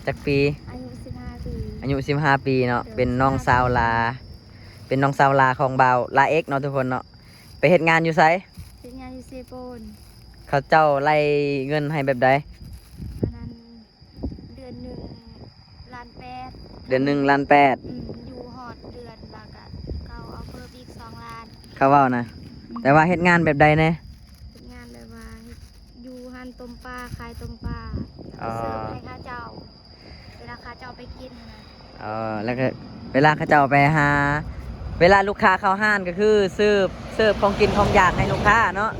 ຈັກປີ? ອາຍຸສິບຫ້າປີ. ອາຍຸສິບຫ້າປີເນາະ. ໂດຍ ເປັນນ້ອງສາວຫຼ້າ ສິບຫ້າປີ. ເປັນນ້ອງສາວຫຼ້າຂອງບ່າວຫຼ້າເອັກເນາະ ທຸກຄົນເນາະ. ໄປເຮັດງານຢູ່ໃສ? ເຮັດງານຢູ່ເຊໂປນ. ເຂົາເຈົ້າໄລ່ເງິນໃຫ້ແບບໃດ? ອັນນັ້ນ ເດືອນໜຶ່ງລ້ານແປດ. ເດືອນໜຶ່ງລ້ານແປດ. ອືມ ຢູ່ຮອດເດືອນແລ້ວກະເຂົາເອົາເພີ່ມອີກສອງລ້ານ. ເຂົາເວົ້ານະ. ອືມ ແຕ່ວ່າເຮັດງານແບບໃດແດ່? ເຮັດງານແບບວ່າເຮັດຢູ່ຮ້ານຕົ້ມປາ ຂາຍຕົ້ມປາ. ອໍ ເສີບໃຫ້ເຂົາເຈົ້າ ເວລາເຂົາເຈົ້າໄປກິນຫັ້ນນະ. ອໍ ແລ້ວກໍເວລາເຂົາເຈົ້າໄປຫາ ເວລາລູກຄ້າເຂົ້າຮ້ານກໍຄືເສີບ ເສີບຂອງກິນຂອງຢາກໃຫ້ລູກຄ້າເນາະ.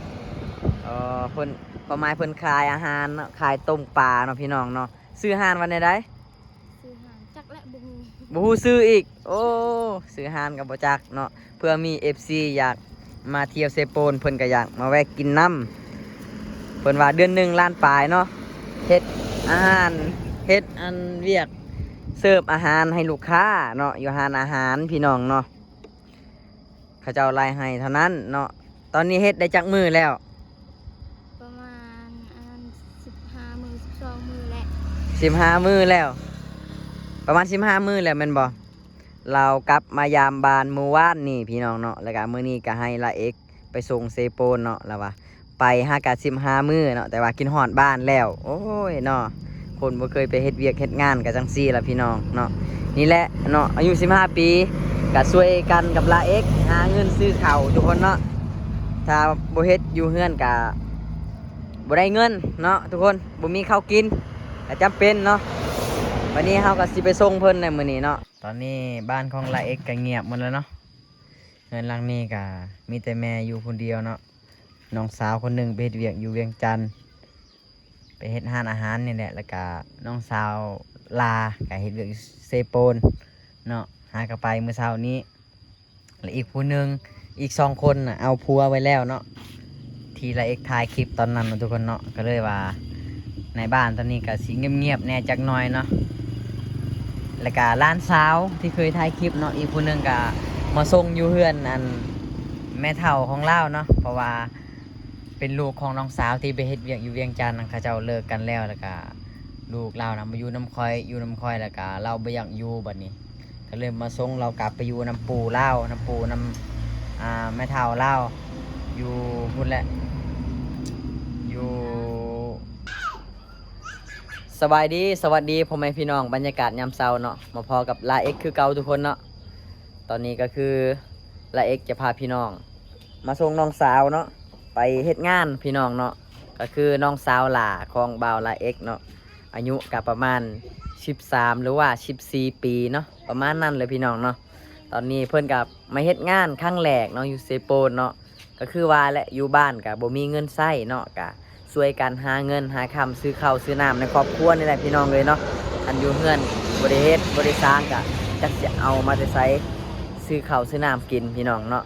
ອໍ ເພິ່ນ ຄວາມໝາຍເພິ່ນຂາຍອາຫານເນາະ ຂາຍຕົ້ມປາເນາະ ພີ່ນ້ອງເນາະ. ຊື່ຮ້ານວ່າແນວໃດ? ຊື່ຮ້ານ ຈັກແຫຼະ ບໍ່ຮູ້ ບໍ່ຮູ້ຊື່ອີກ. ໂອ້ ຊື່ຮ້ານກໍບໍ່ຈັກເນາະ. ເພື່ອມີເອັຟຊີຢາກມາທ່ຽວເຊໂປນ ເພິ່ນກໍຢາກມາແວະກິນນຳ. ເພິ່ນວ່າເດືອນໜຶ່ງລ້ານປາຍເນາະ ເຮັດອາຫານ ເຮັດອັນວຽກເສີບອາຫານໃຫ້ລູກຄ້າເນາະ ຢູ່ຮ້ານອາຫານ ພີ່ນ້ອງເນາະ. ເຂົາເຈົ້າໄລ່ໃຫ້ເທົ່ານັ້ນເນາະ. ຕອນນີ້ເຮັດໄດ້ຈັກມື້ແລ້ວ? ປະມານອັນນັ້ນ ສິບຫ້າມື້ ສິບສອງມື້ແຫຼະ. ສິບຫ້າມື້ແລ້ວ ປະມານສິບຫ້າມື້ແລ້ວແມ່ນບໍ່? ລາວກັບມາຢາມບ້ານມື້ວານນີ້ ພີ່ນ້ອງເນາະ. ແລ້ວກະມື້ນີ້ກະໃຫ້ລາເອັກໄປສົ່ງເຊໂປນເນາະ ລາວວ່າ ໄປຫາກະສິບຫ້າມື້ເນາະ ແຕ່ວ່າຄິດຮອດບ້ານແລ້ວ. ໂອ້ຍເນາະ ຄົນບໍ່ເຄີຍໄປເຮັດວຽກເຮັດງານກໍຈັ່ງຊີ້ລະ ພີ່ນ້ອງເນາະ. ນີ້ແຫຼະເນາະ ອາຍຸສິບຫ້າປີ ກໍຊ່ວຍກັນກັບລາເອັກຫາເງິນຊື້ເຂົ້າ ທຸກຄົນເນາະ. ຖ້າບໍ່ເຮັດຢູ່ເຮືອນກໍບໍ່ໄດ້ເງິນເນາະ ທຸກຄົນ ບໍ່ມີເຂົ້າກິນ ກໍຈຳເປັນເນາະ. ບັດນີ້ເຮົາກໍຊິໄປສົ່ງເພິ່ນໃນມື້ນີ້ເນາະ. ຕອນນີ້ບ້ານຂອງລາເອັກກໍງຽບໝົດແລ້ວເນາະ. ເຮືອນຫຼັງນີ້ກໍມີແຕ່ແມ່ຢູ່ຜູ້ດຽວເນາະ. ນ້ອງສາວຄົນໜຶ່ງໄປເຮັດວຽກຢູ່ວຽງຈັນ ໄປເຮັດຮ້ານອາຫານນີ້ແຫຼະ. ແລ້ວກະນ້ອງສາວຫຼ້າກະເຮັດວຽກຢູ່ເຊໂປນເນາະ ຫາກໍໄປມື້ເຊົ້ານີ້. ແລະອີກຜູ້ໜຶ່ງ ອີກສອງຄົນນະເອົາຜົວໄວ້ແລ້ວເນາະ. ທີ່ລາເອັກຖ່າຍຄລິບຕອນນັ້ນເນາະ ທຸກຄົນເນາະ ກໍເລີຍວ່າໃນບ້ານຕອນນີ້ກໍຊິງຽບໆແດ່ຈັກໜ້ອຍເນາະ. ແລ້ວກະຫຼານສາວທີ່ເຄີຍຖ່າຍຄລິບເນາະ ອີກຜູ້ໜຶ່ງກະມາສົ່ງຢູ່ເຮືອນອັນແມ່ເຖົ້າຂອງລາວເນາະ ເພາະວ່າ ເປັນລູກຂອງນ້ອງສາວທີ່ໄປເຮັດວຽກຢູ່ວຽງຈັນ ເຂົາເຈົ້າເລີກກັນແລ້ວ ແລ້ວກະລູກລາວນະມາຢູ່ນຳຂ້ອຍ ຢູ່ນຳຂ້ອຍ ແລ້ວກະລາວບໍ່ຢາກຢູ່. ບັດນີ້ກໍເລີຍມາສົ່ງລາວກັບໄປຢູ່ນຳປູ່ລາວ ນຳປູ່ນຳ ອ່າ ແມ່ເຖົ້າລາວ ຢູ່ພຸ້ນແຫຼະ ຢູ່ ສະບາຍດີ ສະຫວັດດີພໍ່ແມ່ພີ່ນ້ອງ. ບັນຍາກາດຍາມເຊົ້າເນາະ ມາພໍ້ກັບລາເອັກຄືເກົ່າ ທຸກຄົນເນາະ. ຕອນນີ້ກໍຄືລາເອັກຈະພາພີ່ນ້ອງມາສົ່ງນ້ອງສາວເນາະ ໄປເຮັດງານພີ່ນ້ອງເນາະ. ກໍຄືນ້ອງສາວຫຼ້າຂອງບ່າວລາເອັກເນາະ ອາຍຸກໍປະມານສິບສາມ ຫຼືວ່າສິບສີ່ປີເນາະ ປະມານນັ້ນເລີຍພີ່ນ້ອງເນາະ. ຕອນນີ້ເພິ່ນກໍມາເຮັດງານຄັ້ງແລກເນາະ ຢູ່ເຊໂປນເນາະ. ກໍຄືວ່າແຫຼະ ຢູ່ບ້ານກໍບໍ່ມີເງິນໃຊ້ເນາະ ກໍຊ່ວຍກັນຫາເງິນຫາຄຳ ຊື້ເຂົ້າຊື້ນ້ຳໃນຄອບຄົວນີ້ແຫຼະພີ່ນ້ອງເອີຍເນາະ. ອັນຢູ່ເຮືອນບໍ່ໄດ້ເຮັດບໍ່ໄດ້ສ້າງ ກໍຈັກຊິເອົາມາແຕ່ໃສ ຊື້ເຂົ້າຊື້ນ້ຳກິນພີ່ນ້ອງເນາະ.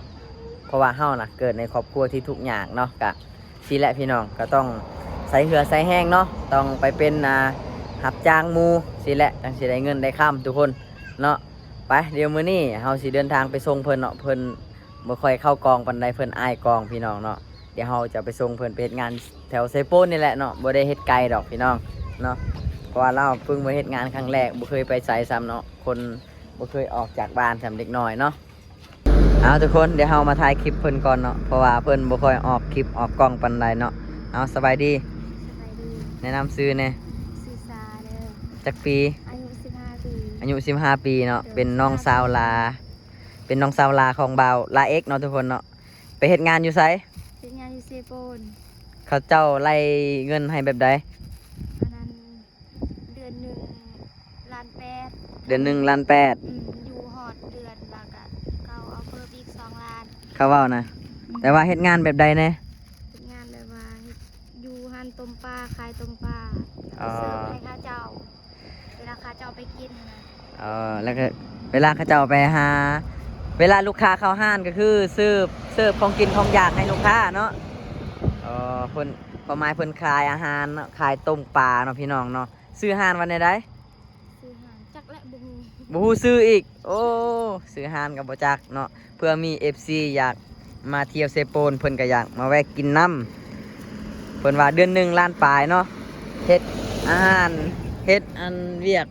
ເພາະວ່າເຮົານະເກີດໃນຄອບຄົວທີ່ທຸກຍາກເນາະ ກະຊີ້ແຫຼະພີ່ນ້ອງ ກໍຕ້ອງໃຊ້ເຫື່ອໃຊ້ແຮງເນາະ ຕ້ອງໄປເປັນ ອ່າ ຮັບຈ້າງໝູ່ຊີ້ແຫຼະ ຈັ່ງຊິໄດ້ເງິນໄດ້ຄຳ ທຸກຄົນເນາະ. ໄປ ດຽວມື້ນີ້ເຮົາຊິເດີນທາງໄປສົ່ງເພິ່ນເນາະ ເພິ່ນບໍ່ຄ່ອຍເຂົ້າກ້ອງປານໃດ ເພິ່ນອາຍກ້ອງພີ່ນ້ອງເນາະ. ດຽວເຮົາຈະໄປສົ່ງເພິ່ນໄປເຮັດງານແຖວເຊໂປນນີ້ແຫຼະເນາະ ບໍ່ໄດ້ເຮັດໄກດອກພີ່ນ້ອງເນາະ ເພາະວ່າລາວເພິ່ງມາເຮັດງານຄັ້ງແລກ ບໍ່ເຄີຍໄປໃສຊ້ຳເນາະ ຄົນບໍ່ເຄີຍອອກຈາກບ້ານຊ້ຳເດັກນ້ອຍເນາະ. ເອົາ ທຸກຄົນ ດຽວເຮົາມາຖ່າຍຄລິບເພິ່ນກ່ອນເນາະ ເພາະວ່າເພິ່ນບໍ່ຄ່ອຍອອກຄລິບອອກກ້ອງປານໃດເນາະ. ເອົາ ສະບາຍດີ. ສະບາຍດີ. ແນະນຳຊື່ແດ່. ຊື່ສາເດີ. ຈັກປີ? ອາຍຸສິບຫ້າປີ. ອາຍຸສິບຫ້າປີເນາະ. ໂດຍ. ເປັນນ້ອງສາວຫຼ້າ ເປັນນ້ອງສາວຫຼ້າຂອງບ່າວລາເອັກເນາະ ທຸກຄົນເນາະ. ໄປເຮັດງານຢູ່ໃສ? ເຮັດງານຢູ່ເຊໂປນ. ເຂົາເຈົ້າໄລ່ເງິນໃຫ້ແບບໃດ? ອັນນັ້ນ ເດືອນໜຶ່ງລ້ານແປດ. ເດືອນໜຶ່ງລ້ານແປດ. ອືມ ຢູ່ຮອດເດືອນແລ້ວກະເຂົາເອົາເພີ່ມອີກສອງລ້ານ. ເຂົາເວົ້ານະ. ອືມ ແຕ່ວ່າເຮັດງານແບບໃດແດ່? ເຮັດງານແບບວ່າເຮັດຢູ່ຮ້ານຕົ້ມປາ ຂາຍຕົ້ມປາ. ອໍ ເສີບໃຫ້ເຂົາເຈົ້າ ເວລາເຂົາເຈົ້າໄປກິນຫັ້ນນະ. ອໍ ແລ້ວກໍເວລາເຂົາເຈົ້າໄປຫາ ເວລາລູກຄ້າເຂົ້າຮ້ານກໍຄືເສີບ ເສີບຂອງກິນຂອງຢາກໃຫ້ລູກຄ້າເນາະ. ອໍ ເພິ່ນ ຄວາມໝາຍເພິ່ນຂາຍອາຫານເນາະ ຂາຍຕົ້ມປາເນາະ ພີ່ນ້ອງເນາະ. ຊື່ຮ້ານວ່າແນວໃດ? ຊື່ຮ້ານ ຈັກແຫຼະ ບໍ່ຮູ້ ບໍ່ຮູ້ຊື່ອີກ. ໂອ້ ຊື່ຮ້ານກໍບໍ່ຈັກເນາະ. ເພື່ອມີເອັຟຊີຢາກມາທ່ຽວເຊໂປນ ເພິ່ນກໍຢາກມາແວະກິນນຳ. ເພິ່ນວ່າເດືອນໜຶ່ງລ້ານປາຍເນາະ ເຮັດອາຫານ ເຮັດອັນວຽກ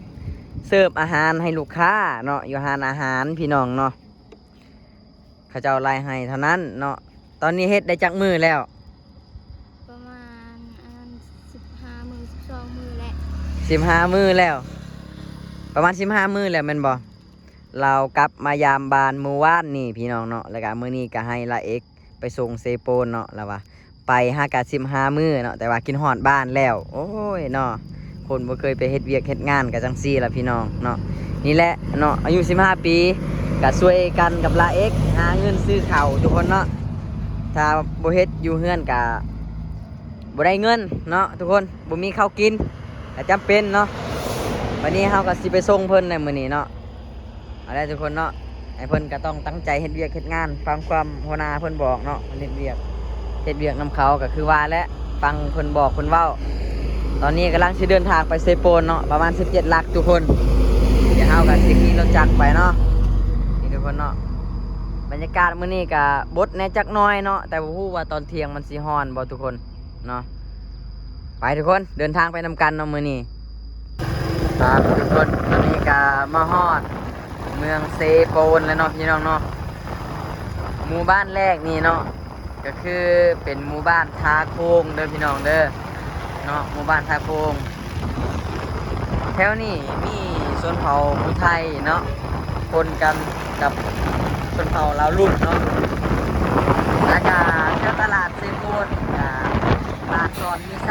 ເສີບອາຫານໃຫ້ລູກຄ້າເນາະ ຢູ່ຮ້ານອາຫານພີ່ນ້ອງເນາະ ເຂົາເຈົ້າໄລ່ໃຫ້ເທົ່ານັ້ນເນາະ. ຕອນນີ້ເຮັດໄດ້ຈັກມື້ແລ້ວ? ປະມານອັນສິບຫ້າມື້ ສິບສອງມື້ແຫຼະ ສິບຫ້າມື້ແລ້ວ ປະມານສິບຫ້າມື້ແລ້ວແມ່ນບໍ່? ລາວກັບມາຢາມບ້ານມື້ວານນີ້ພີ່ນ້ອງເນາະ ແລ້ວກະມື້ນີ້ກະໃຫ້ລາເອັກໄປສົ່ງເຊໂປນເນາະ ລາວວ່າໄປຫາກະສິບຫ້າມື້ເນາະ ແຕ່ວ່າຄິດຮອດບ້ານແລ້ວ. ໂອ້ຍເນາະ ຄົນບໍ່ເຄີຍໄປເຮັດວຽກເຮັດງານກະຈັ່ງຊີ້ລະພີ່ນ້ອງເນາະ. ນີ້ແຫຼະເນາະ ອາຍຸສິບຫ້າປີ ກະຊ່ວຍກັນກັບລາເອັກຫາເງິນຊື້ເຂົ້າທຸກຄົນເນາະ. ຖ້າບໍ່ເຮັດຢູ່ເຮືອນກະບໍ່ໄດ້ເງິນເນາະທຸກຄົນ ບໍ່ມີເຂົ້າກິນ ກະຈຳເປັນເນາະ. ບາດນີ້ເຮົາກະຊິໄປສົ່ງເພິ່ນໃນມື້ນີ້ເນາະ. ເອົາແຫຼະທຸກຄົນເນາະ ໃຫ້ເພິ່ນກະຕ້ອງຕັ້ງໃຈເຮັດວຽກເຮັດງານ ຟັງຄວາມຫົວໜ້າເພິ່ນບອກເນາະ. ເພິ່ນເຮັດວຽກ ເຮັດວຽກນຳເຂົາກະຄືວ່າແຫຼະ ຟັງເພິ່ນບອກເພິ່ນເວົ້າ. ຕອນນີ້ກຳລັງຊິເດີນທາງໄປເຊໂປນເນາະ ປະມານສິບເຈັດຫຼັກທຸກຄົນ. ດຽວເຮົາກະຊິຂີ່ລົດຈັກໄປເນາະ ນີ້ທຸກຄົນເນາະ. ບັນຍາກາດມື້ນີ້ກະບົດແດ່ຈັກໜ້ອຍເນາະ ແຕ່ບໍ່ຮູ້ວ່າຕອນທ່ຽງມັນຊິຮ້ອນບໍ່ທຸກຄົນເນາະ. ໄປທຸກຄົນ ເດີນທາງໄປນຳກັນເນາະມື້ນີ້. ຄັບທຸກຄົນ ຕອນນີ້ກະມາຮອດເມືອງເຊໂປນແລ້ວເນາະພີ່ນ້ອງເນາະ. ໝູ່ບ້ານແລກນີ້ເນາະ ກະຄືເປັນໝູ່ບ້ານທ່າໂຄງເດີພີ່ນ້ອງເດີເນາະ ໝູ່ບ້ານທ່າໂຄງ. ແຖວນີ້ມີຊົນເຜົ່າຜູ້ໄທເນາະ ປົນກັນກັບຊົນເຜົ່າລາວລຸ່ມເນາະ. ແລ້ວກະແຖວຕະຫຼາດເຊໂປນ ກະບ້ານສອນມີໄຊ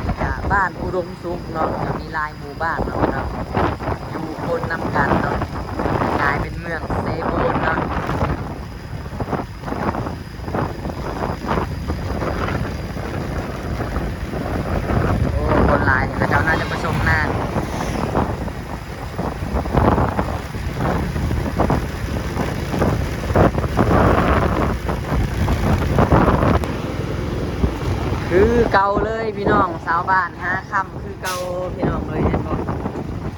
ແລ້ວກະບ້ານອຸດົມສຸກເນາະ ກະມີຫຼາຍໝູ່ບ້ານເນາະ ຢູ່ປົນນຳກັນເນາະ ກາຍເປັນເມືອງເຊໂປນເນາະ. ໂອ້ ຄົນຫຼາຍ ເຂົາເຈົ້າໜ້າຈະໄປຊົມນານ ຄືເກົ່າເລີຍພີ່ນ້ອງ ຊາວບ້ານຫາຄ່ຳຄືເກົ່າພີ່ນ້ອງເອີຍ ເຫັນບໍ່?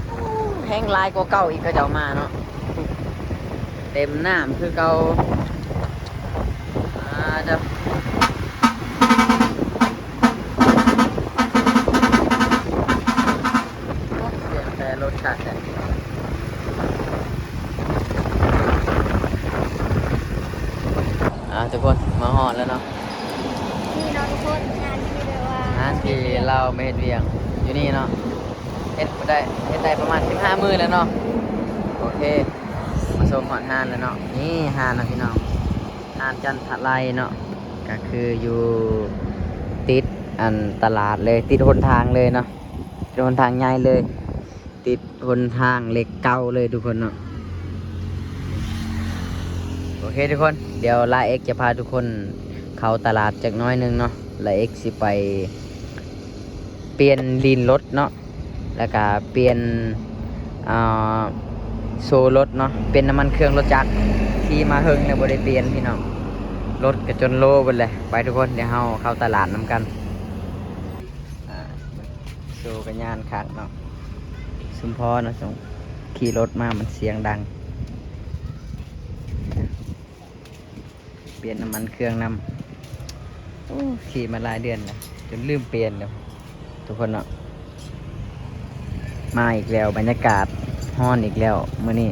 ໂອ້ ແຮງຫຼາຍກວ່າເກົ່າອີກ ເຂົາເຈົ້າມາເນາະ. ເຕັມນ້ຳຄືເກົ່າ. ອ່າ ເດີ ສຽງແຕ່ລົດຄັກແທ້. ອ່າ ທຸກຄົນ ມາຮອດແລ້ວເນາະ. ນີ້ເນາະທຸກຄົນ ຮ້ານທີ່ແບບວ່າ ຮ້ານທີ່ລາວມາເຮັດວຽກຢູ່ນີ້ເນາະ. ເຮັດໄດ້ ເຮັດໄດ້ປະມານສິບຫ້າມື້ແລ້ວເນາະ. ໂອເຄ ມາສົ່ງຮອດຮ້ານແລ້ວເນາະ. ນີ້ຮ້ານນະພີ່ນ້ອງ ຮ້ານຈັນທະໄລເນາະ ກະຄືຢູ່ຕິດອັນຕະຫຼາດເລີຍ ຕິດຫົນທາງເລີຍເນາະ ຕິດຫົນທາງໃຫຍ່ເລີຍ ຕິດຫົນທາງເຫຼັກເກົ່າເລີຍທຸກຄົນເນາະ. ໂອເຄທຸກຄົນ ດຽວລາເອັກຈະພາທຸກຄົນເຂົ້າຕະຫຼາດຈັກໜ້ອຍໜຶ່ງເນາະ ລາເອັກຊິໄປປ່ຽນລີນລົດເນາະ. ແລ້ວກະປ່ຽນ ອ່າ ໂຊລົດເນາະ ປ່ຽນນ້ຳມັນເຄື່ອງລົດຈັກ ຂີ່ມາເຫິງແລ້ວບໍ່ໄດ້ປ່ຽນພີ່ນ້ອງ ລົດກະຈົນໂລເບິດແຫຼະ. ໄປທຸກຄົນ ດຽວເຮົາເຂົ້າຕະຫຼາດນຳກັນ. ອ່າ ໂຊກະຍານຄັກເນາະ ຊຸມພໍເນາະ ຂີ່ລົດມາມັນສຽງດັງ. ປ່ຽນນ້ຳມັນເຄື່ອງນຳ. ໂອ້ ຂີ່ມາຫຼາຍເດືອນແລ້ວ ຈົນລືມປ່ຽນແລ້ວທຸກຄົນເນາະ. ມາອີກແລ້ວ ບັນຍາກາດຮ້ອນອີກແລ້ວມື້ນີ້.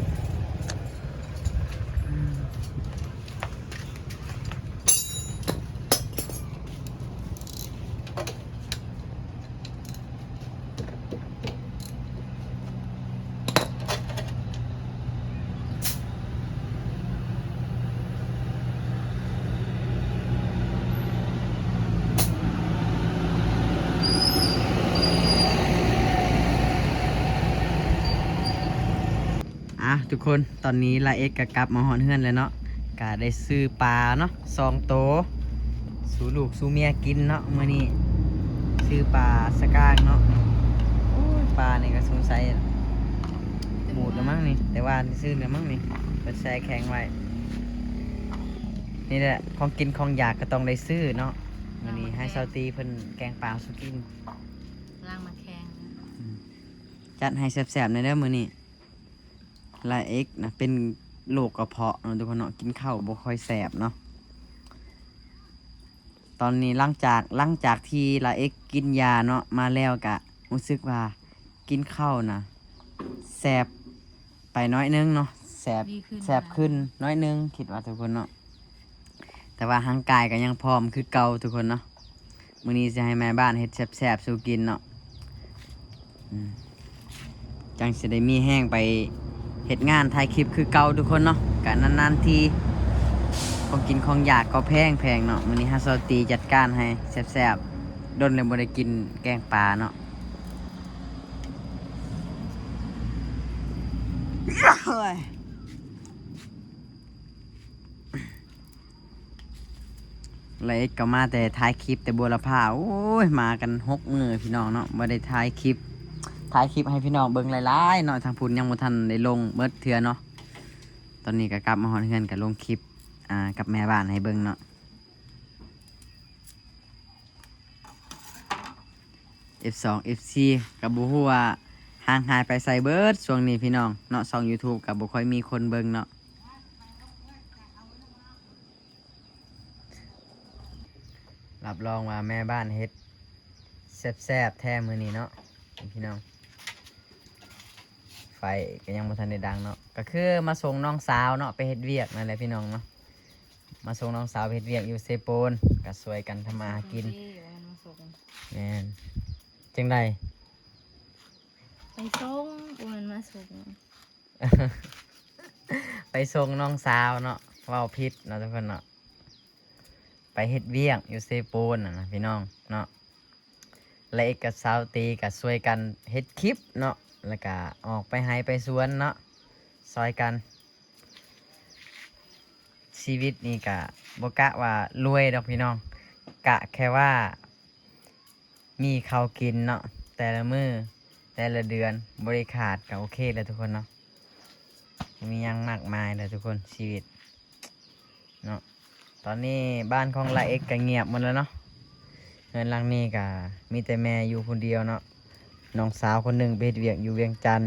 ອ່ະ ທຸກຄົນ ຕອນນີ້ລາເອັກກະກັບມາຮອດເຮືອນແລ້ວເນາະ. ກະໄດ້ຊື້ປາເນາະ ສອງໂຕ ສູ່ລູກສູ່ເມຍກິນເນາະມື້ນີ້. ຊື້ປາສະກາງເນາະ. ໂອ້ຍ ປານີ້ກະສົງໄສບູດແລ້ວມັ້ງນີ້ ແຕ່ວ່າຊື້ແລ້ວມັ້ງນີ້ ເພິ່ນແຊ່ແຂງໄວ້. ນີ້ແຫຼະ ຂອງກິນຂອງຢາກກະຕ້ອງໄດ້ຊື້ເນາະ. ມື້ນີ້ໃຫ້ສາວຕີເພິ່ນແກງປາສູ່ກິນ ກຳລັງມາແຂງ. ອືມ ຈັດໃຫ້ແຊບໆແດ່ເດີມື້ນີ້. ລາເອັກນະເປັນໂລກກະເພາະເນາະທຸກຄົນເນາະ ກິນເຂົ້າບໍ່ຄ່ອຍແຊບເນາະ. ຕອນນີ້ຫຼັງຈາກ ຫຼັງຈາກທີ່ລາເອັກກິນຢາເນາະມາແລ້ວ ກະຮູ້ສຶກວ່າ ກິນເຂົ້ານະ ແຊບໄປໜ້ອຍໜຶ່ງເນາະ ແຊບ ດີຂຶ້ນ ແຊບຂຶ້ນ ຫຼາຍ ໜ້ອຍໜຶ່ງ ຄິດວ່າທຸກຄົນເນາະ ແຕ່ວ່າຮ່າງກາຍກໍຍັງພ້ອມຄືເກົ່າທຸກຄົນເນາະ. ມື້ນີ້ຊິໃຫ້ແມ່ບ້ານເຮັດແຊບໆສູ່ກິນເນາະ ອືມ ຈັ່ງຊິໄດ້ມີແຮງໄປເຮັດງານຖ່າຍຄລິບຄືເກົ່າທຸກຄົນເນາະ ກະນານໆທີ ຂອງກິນຂອງຢາກກໍແພງໆເນາະ. ມື້ນີ້ຫາຊາວຕີຈັດການໃຫ້ແຊບໆ ດົນແລ້ວບໍ່ໄດ້ກິນແກງປາເນາະ. ລາເອັດກໍມາແຕ່ຖ່າຍຄລິບແຕ່ບົວລະພາ ໂອ້ຍ ມາກັນຫົກມື້ພີ່ນ້ອງເນາະ ບໍ່ໄດ້ຖ່າຍຄລິບ ຖ່າຍຄລິບໃຫ້ພີ່ນ້ອງເບິ່ງຫຼາຍໆເນາະ. ທາງພຸ້ນຍັງບໍ່ທັນໄດ້ລົງເໝິດເທື່ອເນາະ. ຕອນນີ້ກໍກັບມາຮອດເຮືອນ ກໍລົງຄລິບ ອ່າ ກັບແມ່ບ້ານໃຫ້ເບິ່ງເນາະ. ເອັຟສອງ ເອັຟສີ່ ກໍບໍ່ຮູ້ວ່າຫ່າງຫາຍໄປໃສເບິດຊ່ວງນີ້ພີ່ນ້ອງເນາະ. ຊ່ອງ YouTube ກໍບໍ່ຄ່ອຍມີຄົນເບິ່ງເນາະ. ຮັບຮອງວ່າແມ່ບ້ານເຮັດແຊບໆແທ້ມື້ນີ້ເນາະພີ່ນ້ອງ. ໄຟກໍຍັງບໍ່ທັນໄດ້ດັງເນາະ ກໍຄືມາສົ່ງນ້ອງສາວເນາະ ໄປເຮັດວຽກນັ້ນແຫຼະພີ່ນ້ອງເນາະ. ມາສົ່ງນ້ອງສາວເຮັດວຽກຢູ່ເຊໂປນ ກໍຊ່ວຍກັນທຳມາຫາກິນ. ແມ່ນ. ຈັ່ງໃດ? ໄປສົ່ງ ບໍ່ແມ່ນມາສົ່ງ. ໄປສົ່ງນ້ອງສາວເນາະ ເວົ້າຜິດເນາະທຸກຄົນເນາະ. ໄປເຮັດວຽກຢູ່ເຊໂປນນະພີ່ນ້ອງເນາະ. ແລະ ເອກກັບສາວຕີກໍຊ່ວຍກັນເຮັດຄລິບເນາະ ແລ້ວກໍອອກໄປໄຮ່ໄປສວນເນາະ ຊ່ອຍກັນ. ຊີວິດນີ້ກະບໍ່ກະວ່າລວຍດອກພີ່ນ້ອງ ກະແຄ່ວ່າມີເຂົ້າກິນເນາະ ແຕ່ລະມື້ແຕ່ລະເດືອນບໍ່ໄດ້ຂາດກະໂອເຄແລ້ວທຸກຄົນເນາະ. ບໍ່ມີຫຍັງມາກມາຍແລ້ວທຸກຄົນ ຊີວິດເນາະ. ຕອນນີ້ບ້ານຂອງລາເອັກກໍງຽບໝົດແລ້ວເນາະ. ເຮືອນຫຼັງນີ້ກໍມີແຕ່ແມ່ຢູ່ຜູ້ດຽວເນາະ. ນ້ອງສາວຄົນໜຶ່ງໄປເຮັດວຽກຢູ່ວຽງຈັນ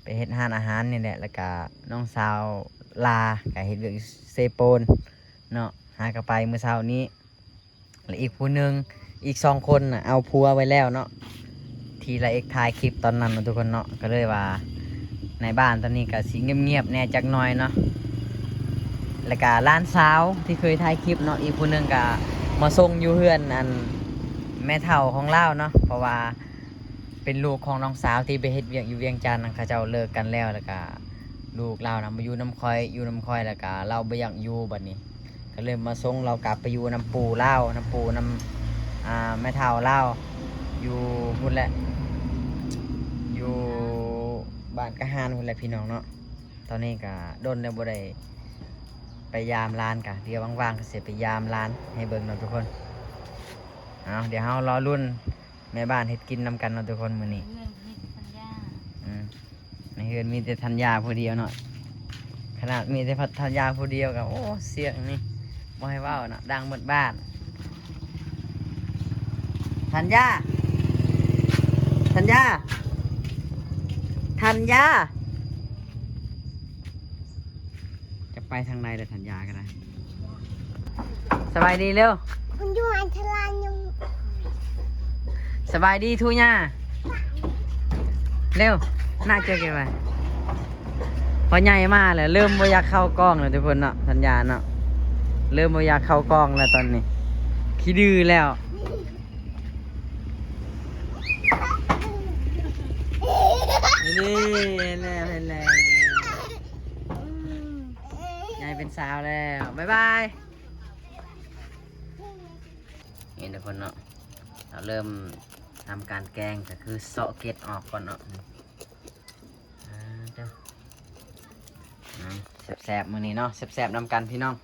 ໄປເຮັດຮ້ານອາຫານນີ້ແຫຼະ ແລ້ວກະນ້ອງສາວລາກະເຮັດວຽກຢູ່ເຊໂປນເນາະ ຫາກໍໄປມື້ເຊົ້ານີ້. ແລະ ອີກຜູ້ໜຶ່ງ ອີກສອງຄົນນະເອົາຜົວໄວ້ແລ້ວເນາະ ທີ່ລາເອັກຖ່າຍຄລິບຕອນນັ້ນນະທຸກຄົນເນາະ. ກໍເລີຍວ່າໃນບ້ານຕອນນີ້ກະຊິງຽບໆແດ່ຈັກໜ້ອຍເນາະ. ແລ້ວກະຫຼານສາວທີ່ເຄີຍຖ່າຍຄລິບເນາະ ອີກຜູ້ໜຶ່ງກະມາສົ່ງຢູ່ເຮືອນອັນແມ່ເຖົ້າຂອງລາວເນາະ ເພາະວ່າ ເປັນລູກຂອງນ້ອງສາວທີ່ໄປເຮັດວຽກຢູ່ວຽງຈັນນະ ເຂົາເຈົ້າເລີກກັນແລ້ວ ແລ້ວກະລູກລາວນະມາຢູ່ນຳຂ້ອຍ ຢູ່ນຳຂ້ອຍ ແລ້ວກະລາວບໍ່ຢາກຢູ່ບັດນີ້ ກໍເລີຍມາສົ່ງລາວກັບໄປຢູ່ນຳປູ່ລາວ ນຳປູ່ນຳ ອ່າ ແມ່ເຖົ້າລາວ ຢູ່ພຸ້ນແຫຼະ ຢູ່ບ້ານກະຫານພຸ້ນແຫຼະພີ່ນ້ອງເນາະ. ຕອນນີ້ກະດົນແລ້ວບໍ່ໄດ້ໄປຢາມຫຼານ ກະດຽວວ່າງໆກໍຊິໄປຢາມຫຼານໃຫ້ເບິ່ງເນາະທຸກຄົນ. ເອົາ ດຽວເຮົາລໍລຸ້ນ ແມ່ບ້ານເຮັດກິນນຳກັນເນາະທຸກຄົນມື້ນີ້. ໃນເຮືອນມີແຕ່ທັນຍາ ອືມ ໃນເຮືອນມີແຕ່ທັນຍາຜູ້ດຽວເນາະ. ຂະໜາດມີແຕ່ທັນຍາຜູ້ດຽວກໍ ໂອ້ ສຽງນີ້ບໍ່ໃຫ້ເວົ້າເນາະ ດັງໝົດບ້ານ. ທັນຍາ ທັນຍາ ທັນຍາ. ຈະໄປທາງໃດລະທັນຍາກໍໄດ້. ສະບາຍດີເລັວ. ມັນຢູ່ອັນຕະລາຍຍັງ. ສະບາຍດີທູຍ່າເລັວ. ໜ້າເຈີກັນໄວ້. ພໍ່ໃຫຍ່ມາແລ້ວ ເລີ່ມບໍ່ຢາກເຂົ້າກ້ອງແລ້ວທຸກຄົນເນາະ. ທັນຍາເນາະ ເລີ່ມບໍ່ຢາກເຂົ້າກ້ອງແລ້ວຕອນນີ້ ຂີ້ດື້ແລ້ວ. ນີ້ ເຫັນແລ້ວ ເຫັນແລ້ວ ໃຫຍ່ເປັນສາວແລ້ວ. ບາຍບາຍ. ນີ້ທຸກຄົນເນາະ ເຮົາເລີ່ມທຳການແກງ ກໍຄືເຊາະເກັດອອກກ່ອນເນາະ. ອ່າ ເຈົ້າ ແຊບໆ ມື້ນີ້ເນາະ ແຊບໆນຳກັນພີ່ນ້ອງ.